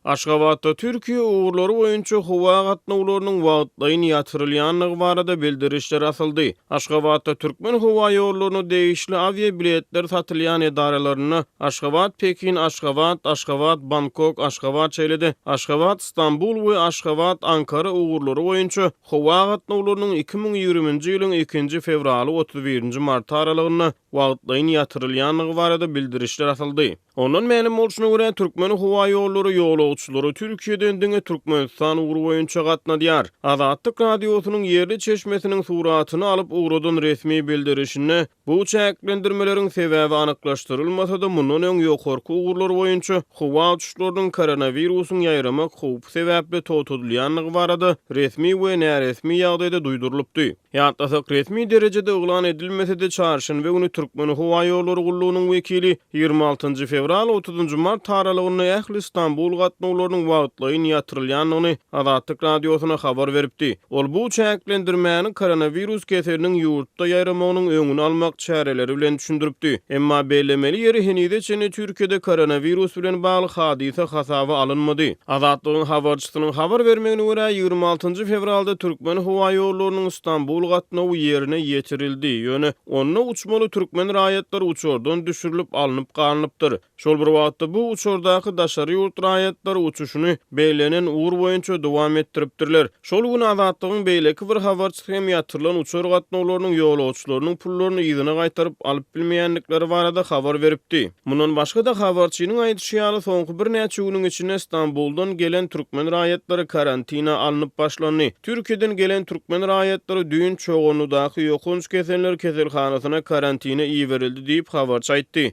Aşgabatda Türkiýe ugurlary boýunça howa gatnawlarynyň wagtlaýyn ýatyrylýandygy barada bildirişler asyldy. Aşgabatda Türkmenhowaýollaryna degişli awiabiletler satylýan edaralarynda Aşgabat, Pekin, Aşgabat, Aşgabat, Bangkok, Aşgabat, şeýle-de Aşgabat, Stambul we Aşgabat, Ankara ugurlary boýunça howa gatnawlarynyň 2020-nji ýylyň ikinji fewraly 31-nji marty aralygynda wagtlaýyn ýatyrylýandygy barada bildirişler asyldy. Ondan mälim bolşuna görä, Türkmenhowaýollary ýolagçylary Türkiýeden diňe Türkmenistan ugry boýunça gatnadýar. Azatlyk Radiosynyň ýerli çeşmesiniň suratyny alyp ugradan resmi bildirişinde, bu çäklendirmeleriň sebäbi anyklaşdyrylmasa-da, mundan öň ýokarky ugurlar boýunça howa uçuşlarynyň koronawirusyň ýaýramak howpy sebäpli togtadylýandygy barada resmi we näresmi ýagdaýda duýdurylypdy. Ýatlasak, resmi derejede yglan edilmese-de, çarşenbe güni Türkmenhowaýollary gullugynyň wekili 26-njy fewral, 30-njy mart aralygynda ähli Stambul gatnawlarynyň wagtlaýyn ýatyrylýandygyny Azatlyk Radiosyna habar beripdi. Ol bu çäklendirmäni koronawirus keseliniň ýurtda ýaýramagynyň öňüni almak çäreleri bilen düşündiripdi. Emma bellemeli ýeri, henize çenli Türkiýede koronawirus bilen bagly hadysa hasaba alynmady. Azatlygyň habarçysynyň habar bermegine görä, 26-njy fewralda Türkmenhowaýollarynyň Stambul gatnawy ýerine ýetirildi, ýöne onda uçmaly türkmen raýatlary uçardan düşürilip alnyp galnypdyr. Şol bir wagtda, bu uçardaky daşary ýurt raýatlary uçuşyny bellenen ugur boýunça dowam etdiripdirler. Şol gün Azatlygyň beýleki bir habarçysy hem ýatyrylan uçar gatnawlarynyň ýolagçylarynyň pullaryny yzyna gaýtaryp alyp bilmeýändikleri barada habar beripdi. Mundan başga-da, habarçynyň aýdyşy ýaly, soňky birnäçe günüň içinde Stambuldan gelen türkmen raýatlary karantina alnyp başlandy. Türkiýeden gelen türkmen raýatlary düýn Çoganlydaky ýokanç keseller keselhanasyna karantina iberildi diýip, habarçy aýtdy.